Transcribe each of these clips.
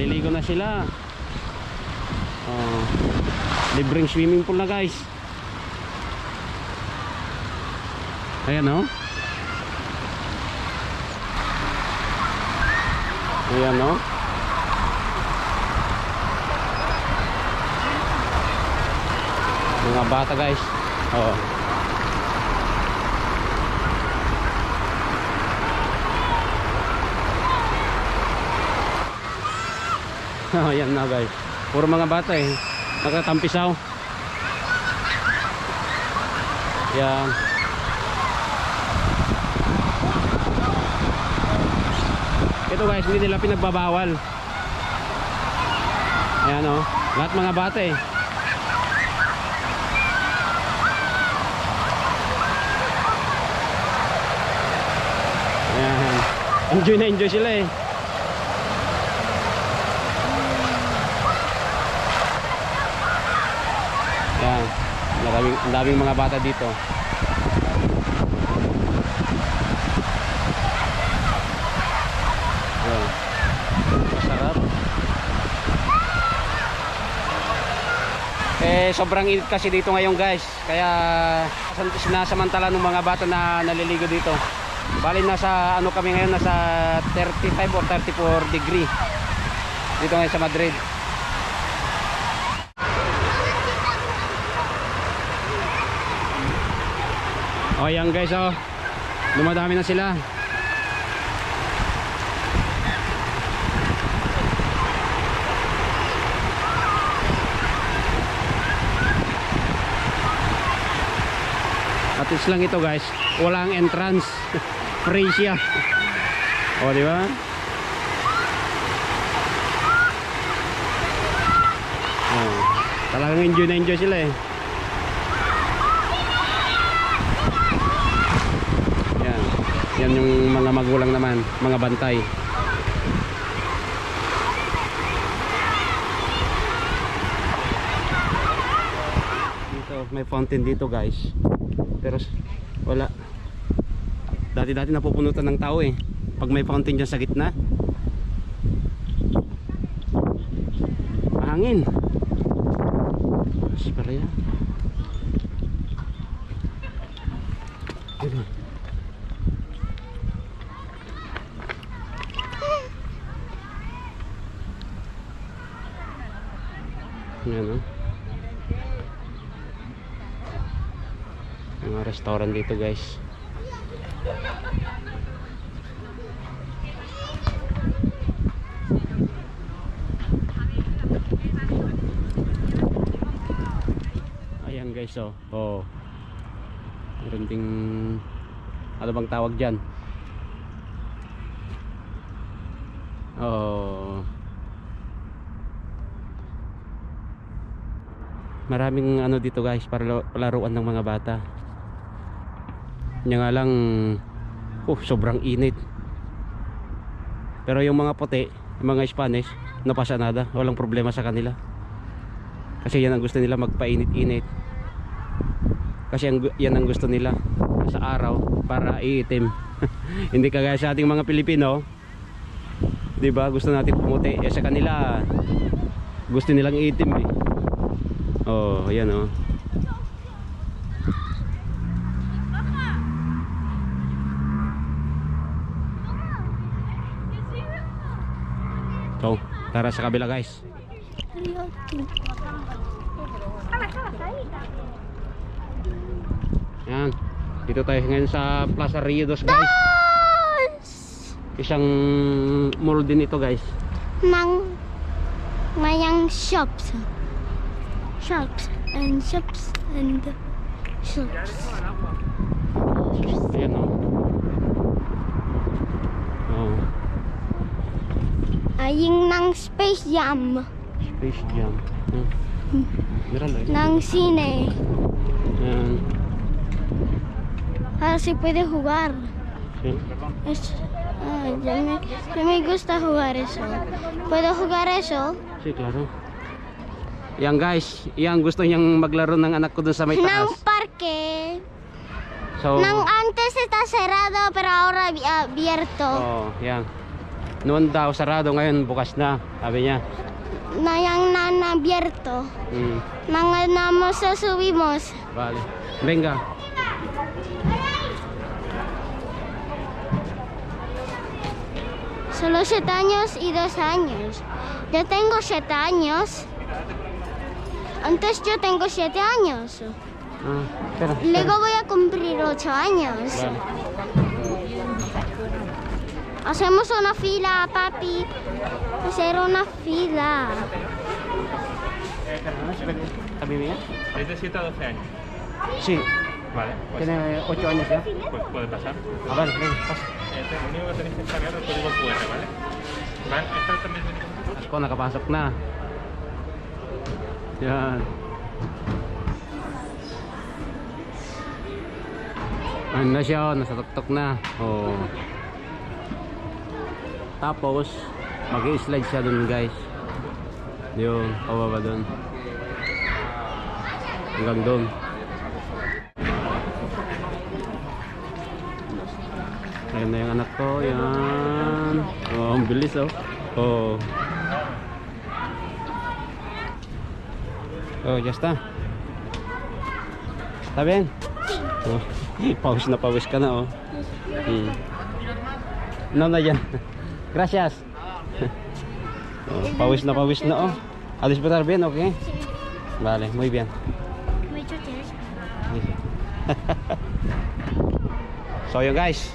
naliligo na sila. Libreng swimming pool na guys. Ayan o. Ayan o. Mga bata guys. Ayan na guys. Puro mga bata eh. Nakatampisaw. Yan. Ito guys, hindi nila pinagbabawal. Ayan o. Lahat mga bata eh. Ayan. Enjoy na enjoy sila eh. Ayan. Ang daming mga bata dito. Ayan. Masarap. Sobrang init kasi dito ngayon guys. Kaya sinasamantala ng mga bata na naliligo dito. Bali nasa ano kami ngayon, nasa 35 or 34 degree dito ngayon sa Madrid. Ayan guys, dumadami na sila. At least lang ito guys, walang entrance. Free siya. O di ba? Talagang enjoy na enjoy sila eh. Yan. Yan yung mga magulang naman, mga bantay. Dito, may fountain dito guys. Pero wala. Dati-dati napupunutan ng tao eh. Pag may fountain dyan sa gitna. Hangin. Para yan. Yan o. Mga restaurant dito guys. Ayan guys meron ding ano bang tawag dyan, maraming ano dito guys para palaruan ng mga bata. Yan nga lang, sobrang init. Pero yung mga puti, yung mga Spanish, no pasa nada, walang problema sa kanila. Kasi yan ang gusto nila, magpainit-init. Kasi yan ang gusto nila sa araw, para iitim. Hindi kagaya sa ating mga Pilipino, 'di ba? Gusto natin pumuti. Sa kanila, gusto nilang iitim eh. Ayan oh. So, tara sa kabila guys. Yan. Dito tayo ngayon sa Plaza Rio Dos guys. Isang mall din ito guys. Mayang shops and shops. Ayan o. Aying ng Space Jam. Space Jam. Meron lang. Ng cine. Ayan. Se puede jugar. Sí. Ya me gusta jugar eso. ¿Puedo jugar eso? Sí, claro. Yan guys, yan gusto niyang maglaro ng anak ko dun sa may Ng taas. parque. So, Antes está cerrado pero ahora abierto. yan. Noon daw sarado, ngayon bukas na, sabi niya. Na yang abierto. Mañana subimos. Vale. Venga. Solo 7 años y 2 años. Yo tengo 7 años. Antes yo tengo 7 años. Espera. Luego voy a cumplir 8 años. Vale. Hacemos una fila, papi. Hacer una fila. ¿Sabi mía? Es de 7 a 12 años. Sí. Vale, pues, Tiene 8 años ya. pues puede pasar. Vale, venga, pasa. Lo único que tenéis que escanear es el código QR, ¿vale? ¿Vale? Esta también tenéis. Ako, nakapasok na. Yan. Ano na siya, oh, nasa tuktok na. Oh. Tapos, mag-i-slide siya dun, guys. Yung, pababa dun. Hanggang dun. Ayan na yung anak ko, yan. Oh, ang bilis, oh. Oh. Oh, ya está. ¿Está bien? Oh, pawis na pawis ka na, oh. No, na yan. Gracias. Oh, pawis na, oh. A disfrutar bien, okay? Vale, muy bien. So yun guys,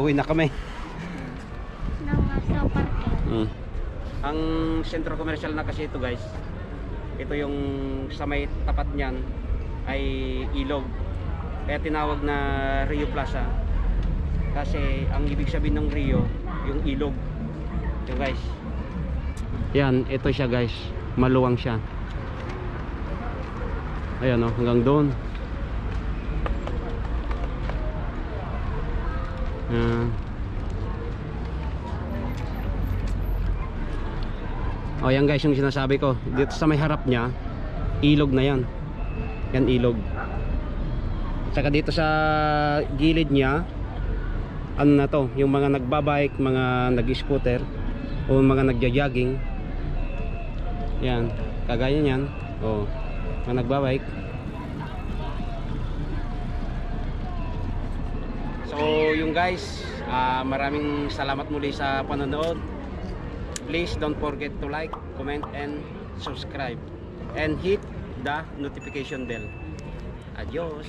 uwi na kami. Ang sentro komersyal na kasi ito guys, ito yung sa may tapat niyan ay ilog, kaya tinawag na Rio Plaza kasi ang ibig sabihin ng Rio yung ilog. Ito guys, yan, ito siya guys, maluwang siya. Ayan, oh, hanggang doon. O yan guys, yung sinasabi ko, dito sa may harap niya, ilog na yan. Yan ilog. Saka dito sa gilid niya, ano na to, yung mga nagbabike, mga nag-scooter o mga nagja-jogging. Yan, kagaya niyan. O, mga nagbabike. So yung guys, maraming salamat muli sa panonood. Please don't forget to like, comment, and subscribe. And hit the notification bell. Adios!